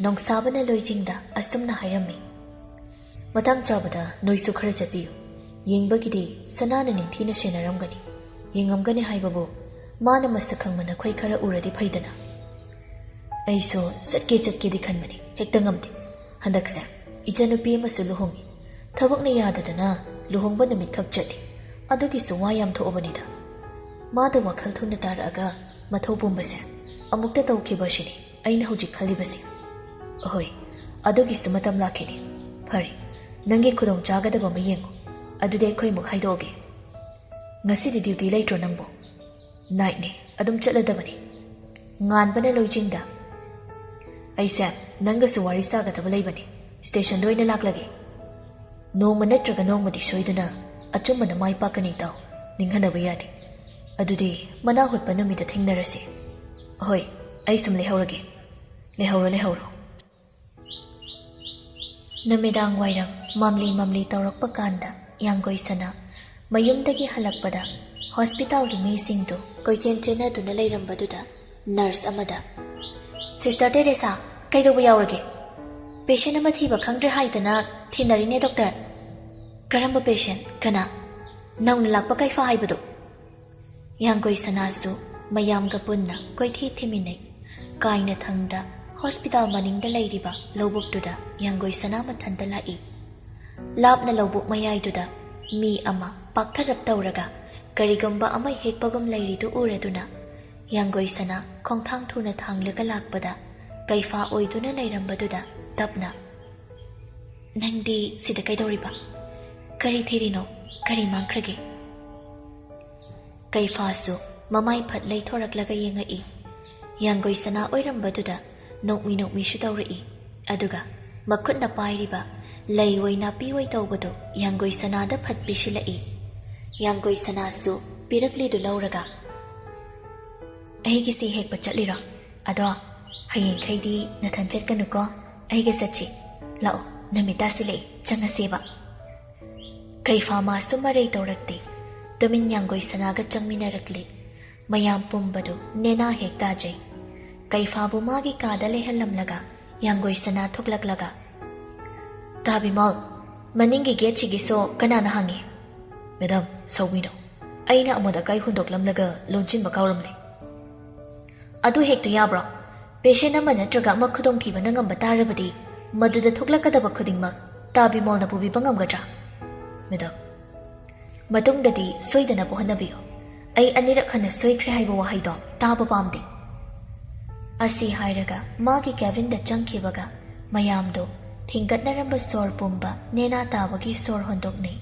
ꯅꯣꯡꯁꯥꯕꯅ ꯂꯣꯏꯖꯤꯡꯗ ꯑꯁꯨꯝꯅ ꯍꯥꯏꯔꯝꯃꯤ, "ꯃꯇꯥꯡ ꯆꯥꯕꯗ ꯅꯣꯏꯁꯨ ꯈꯔ ꯆꯠꯄꯤꯌꯨ꯫ ꯌꯦꯡꯕꯒꯤꯗꯤ ꯁꯅꯥꯅ ꯅꯤꯡꯊꯤꯅ ꯁꯦꯟꯅꯔꯝꯒꯅꯤ꯫ ꯌꯦꯡꯉꯝꯒꯅꯤ ꯍꯥꯏꯕꯕꯨ, ꯃꯥꯅ ꯃꯁꯛ ꯈꯪꯕ ꯅꯈꯣꯏ ꯈꯔ ꯎꯔꯗꯤ ꯐꯩꯗꯅ꯫" ꯑꯩꯁꯨ ꯆꯠꯀꯦ ꯆꯠꯀꯦꯗꯤ ꯈꯟꯕꯅꯤ, ꯍꯦꯛꯇ ꯉꯝꯗꯦ꯫ ꯍꯟꯗꯛꯁꯦ ꯏꯆꯟꯅꯨꯄꯤ ꯑꯃꯁꯨ ꯂꯨꯍꯣꯡꯉꯤ꯫ ꯊꯕꯛꯅ ꯌꯥꯗꯗꯅ ꯂꯨꯍꯣꯡꯕ ꯅꯨꯃꯤꯠꯈꯛ ꯆꯠꯂꯤ꯫ ꯑꯗꯨꯒꯤꯁꯨ ꯋꯥ ꯌꯥꯝ ꯊꯣꯛꯑꯕꯅꯤꯗ꯫ ꯃꯥꯗ ꯋꯥꯈꯜ ꯊꯨꯅ ꯇꯥꯔꯛꯑꯒ ꯃꯊꯧ ꯄꯨꯝꯕꯁꯦ ꯑꯃꯨꯛꯇ ꯇꯧꯈꯤꯕ ꯑꯁꯤꯅꯤ ꯑꯩꯅ ꯍꯧꯖꯤꯛ ꯈꯜꯂꯤꯕꯁꯦ꯫ ꯑꯍꯣꯏ, ꯑꯗꯨꯒꯤꯁꯨ ꯃꯇꯝ ꯂꯥꯛꯈꯤꯅꯤ꯫ ꯐꯔꯦ, ꯅꯪꯒꯤ ꯈꯨꯗꯣꯡ ꯆꯥꯒꯗꯕ ꯑꯃ ꯌꯦꯡꯉꯨ꯫ ꯑꯗꯨꯗꯤ ꯑꯩꯈꯣꯏ ꯑꯃꯨꯛ ꯍꯥꯏꯗꯣꯛꯑꯒꯦ꯫ ꯉꯁꯤꯗꯤ ꯗ꯭ꯌꯨꯇꯤ ꯂꯩꯇ꯭ꯔꯣ ꯅꯪꯕꯣ? ꯅꯥꯏꯠꯅꯦ, ꯑꯗꯨꯝ ꯆꯠꯂꯗꯕꯅꯤ꯫ ꯉꯥꯟꯕꯅ ꯂꯣꯏꯖꯤꯡꯗ, "ꯑꯩꯁꯦ ꯅꯪꯒꯁꯨ ꯋꯥꯔꯤ ꯁꯥꯒꯗꯕ ꯂꯩꯕꯅꯤ, ꯁ꯭ꯇꯦꯁꯟꯗ ꯑꯣꯏꯅ ꯂꯥꯛꯂꯒꯦ꯫ ꯅꯣꯡꯃ ꯅꯠꯇ꯭ꯔꯒ ꯅꯣꯡꯃꯗꯤ ꯁꯣꯏꯗꯅ ꯑꯆꯨꯝꯕꯅ ꯃꯥꯏ ꯄꯥꯛꯀꯅꯤ ꯏꯇꯥꯎ, ꯅꯤꯡꯍꯟꯅꯕ ꯌꯥꯗꯦ꯫ ꯑꯗꯨꯗꯤ ꯃꯅꯥ ꯍꯨꯠꯄ ꯅꯨꯃꯤꯠꯇ ꯊꯦꯡꯅꯔꯁꯤ꯫ ꯍꯣꯏ, ꯑꯩ ꯁꯨꯝ ꯂꯩꯍꯧꯔꯒꯦ꯫" ꯂꯩꯍꯧꯔꯣ, ꯂꯩꯍꯧꯔꯣ꯫ ꯅꯨꯃꯤꯗꯥꯡ ꯋꯥꯏꯔꯝ ꯃꯝꯂꯤ ꯃꯝꯂꯤ ꯇꯧꯔꯛꯄ ꯀꯥꯟꯗ ꯌꯥꯡꯒꯣꯏ ꯁꯅꯥ ꯃꯌꯨꯝꯗꯒꯤ ꯍꯜꯂꯛꯄꯗ ꯍꯣꯁꯄꯤꯇꯥꯜꯒꯤ ꯃꯤꯁꯤꯡꯗꯨ ꯀꯣꯏꯆꯦꯟ ꯆꯦꯟꯅꯗꯨꯅ ꯂꯩꯔꯝꯕꯗꯨꯗ ꯅꯔꯁ ꯑꯃꯗ, "ꯁꯤꯁꯇꯔ ꯇꯦꯔꯦꯁꯥ, ꯀꯩꯗꯧꯕ ꯌꯥꯎꯔꯒꯦ? ꯄꯦꯁꯦꯟ ꯑꯃ ꯊꯤꯕ ꯈꯪꯗ꯭ꯔꯦ ꯍꯥꯏꯗꯅ ꯊꯤꯅꯔꯤꯅꯦ ꯗꯣꯛꯇꯔ꯫" "ꯀꯔꯝꯕ ꯄꯦꯁꯦꯟ? ꯀꯅꯥ?" "ꯅꯧꯅ ꯂꯥꯛꯄ ꯀꯩꯐꯥ ꯍꯥꯏꯕꯗꯣ꯫" ꯌꯥꯡꯒꯣꯏ ꯁꯅꯥꯁꯨ ꯃꯌꯥꯝꯒ ꯄꯨꯟꯅ ꯀꯣꯏꯊꯤ ꯊꯤꯃꯤꯟꯅꯩ꯫ ꯀꯥꯏꯅ ꯊꯪꯗ ꯍꯣꯁꯄꯤꯇꯥꯜ ꯃꯅꯤꯡꯗ ꯂꯩꯔꯤꯕ ꯂꯧꯕꯨꯛꯇꯨꯗ ꯌꯥꯡꯒꯣꯏ ꯁꯅꯥ ꯃꯊꯟꯇ ꯂꯥꯛꯏ꯫ ꯂꯥꯞꯅ ꯂꯧꯕꯨꯛ ꯃꯌꯥꯏꯗꯨꯗ ꯃꯤ ꯑꯃ ꯄꯥꯛꯊꯔꯞ ꯇꯧꯔꯒ ꯀꯔꯤꯒꯨꯝꯕ ꯑꯃ ꯍꯦꯛꯄꯒꯨꯝ ꯂꯩꯔꯤꯗꯨ ꯎꯔꯗꯨꯅ ꯌꯥꯡꯒꯣꯏ ꯁꯅꯥ ꯈꯣꯡꯊꯥꯡ ꯊꯨꯅ ꯊꯥꯡꯂꯒ ꯂꯥꯛꯄꯗ ꯀꯩꯐꯥ ꯑꯣꯏꯗꯨꯅ ꯂꯩꯔꯝꯕꯗꯨꯗ ꯇꯞꯅ, "ꯅꯪꯗꯤ ꯁꯤꯗ ꯀꯩꯗꯧꯔꯤꯕ? ꯀꯔꯤ ꯊꯤꯔꯤꯅꯣ? ꯀꯔꯤ ꯃꯥꯡꯈ꯭ꯔꯒꯦ?" ꯀꯩꯐꯥꯁꯨ ꯃꯃꯥꯏ ꯐꯠ ꯂꯩꯊꯣꯔꯛꯂꯒ ꯌꯦꯡꯉꯛꯏ꯫ ꯌꯥꯡꯒꯣꯏ ꯁꯅꯥ ꯑꯣꯏꯔꯝꯕꯗꯨꯗ ꯅꯣꯛꯃꯤ ꯅꯣꯛꯃꯤꯁꯨ ꯇꯧꯔꯛꯏ꯫ ꯑꯗꯨꯒ ꯃꯈꯨꯠꯅ ꯄꯥꯏꯔꯤꯕ ꯂꯩ ꯑꯣꯏ ꯅꯥꯄꯤ ꯑꯣꯏ ꯇꯧꯕꯗꯨ ꯌꯥꯡꯒꯣꯏ ꯁꯅꯥꯗ ꯐꯠ ꯄꯤꯁꯤꯜꯂꯛꯏ꯫ ꯌꯥꯡꯒꯣꯏ ꯁꯅꯥꯁꯨ ꯄꯤꯔꯛꯂꯤꯗꯨ ꯂꯧꯔꯒ, "ꯑꯩꯒꯤꯁꯤ ꯍꯦꯛꯄ ꯆꯠꯂꯤꯔꯣ? ꯑꯗꯣ ꯍꯌꯦꯡꯈꯩꯗꯤ ꯅꯊꯟ ꯆꯠꯀꯅꯨꯀꯣ, ꯑꯩꯒ ꯆꯠꯁꯤ꯫ ꯂꯥꯛꯑꯣ, ꯅꯨꯃꯤꯠ ꯇꯥꯁꯤꯜꯂꯛꯑꯦ, ꯆꯪꯉꯁꯦꯕ꯫" ꯀꯩꯐꯥ ꯃꯥꯁꯨ ꯃꯔꯩ ꯇꯧꯔꯛꯇꯦ꯫ ꯇꯨꯃꯤꯟ ꯌꯥꯡꯒꯣꯏ ꯁꯅꯥꯒ ꯆꯪꯃꯤꯟꯅꯔꯛꯂꯤ꯫ ꯃꯌꯥꯝ ꯄꯨꯝꯕꯗꯨ ꯅꯦꯅꯥ ꯍꯦꯛ ꯇꯥꯖꯩ꯫ ꯀꯩꯐꯥꯕꯨ ꯃꯥꯒꯤ ꯀꯥꯗ ꯂꯩꯍꯜꯂꯝꯂꯒ ꯌꯥꯡꯒꯣꯏ ꯁꯅꯥ ꯊꯣꯛꯂꯛꯂꯒ, "ꯇꯥ ꯕꯤꯃꯣꯜ, ꯃꯅꯤꯡꯒꯤ ꯒꯦꯠꯁꯤꯒꯤ ꯁꯣ ꯀꯅꯥꯅ ꯍꯥꯡꯉꯤ?" "ꯃꯦꯗꯥꯝ, ꯁꯥꯎꯕꯤꯅꯣ꯫ ꯑꯩꯅ ꯑꯃꯣꯠ ꯑꯀꯥꯏ ꯍꯨꯟꯗꯣꯛꯂꯝꯂꯒ ꯂꯣꯟꯁꯤꯟꯕ ꯀꯥꯎꯔꯝꯂꯦ꯫" "ꯑꯗꯨ ꯍꯦꯛꯇ ꯌꯥꯕ꯭ꯔꯣ? ꯄꯦꯁꯦꯟ ꯑꯃ ꯅꯠꯇ꯭ꯔꯒ ꯑꯃ ꯈꯨꯗꯣꯡꯊꯤꯕꯅ ꯉꯝꯕ ꯇꯥꯔꯕꯗꯤ ꯃꯗꯨꯗ ꯊꯣꯛꯂꯛꯀꯗꯕ ꯈꯨꯗꯤꯡꯃꯛ ꯇꯥ ꯕꯤꯃꯣꯜꯅ ꯄꯨꯕꯤꯕ ꯉꯝꯒꯗ꯭ꯔꯥ?" "ꯃꯦꯗꯥꯝ, ꯃꯇꯨꯡꯗꯗꯤ ꯁꯣꯏꯗꯅꯕ ꯍꯣꯠꯅꯕꯤꯌꯨ꯫ ꯑꯩ ꯑꯅꯤꯔꯛ ꯍꯟꯅ ꯁꯣꯏꯈ꯭ꯔꯦ ꯍꯥꯏꯕ ꯋꯥꯍꯩꯗꯣ ꯇꯥꯕ ꯄꯥꯝꯗꯦ꯫" ꯑꯁꯤ ꯍꯥꯏꯔꯒ ꯃꯥꯒꯤ ꯀꯦꯕꯤꯟꯗ ꯆꯪꯈꯤꯕꯒ ꯃꯌꯥꯝꯗꯣ ꯊꯤꯡꯒꯠꯅꯔꯝꯕ ꯁꯣꯔ ꯄꯨꯝꯕ ꯅꯦꯅꯥ ꯇꯥꯕꯒꯤ ꯁꯣꯔ ꯍꯣꯟꯗꯣꯛꯅꯩ꯫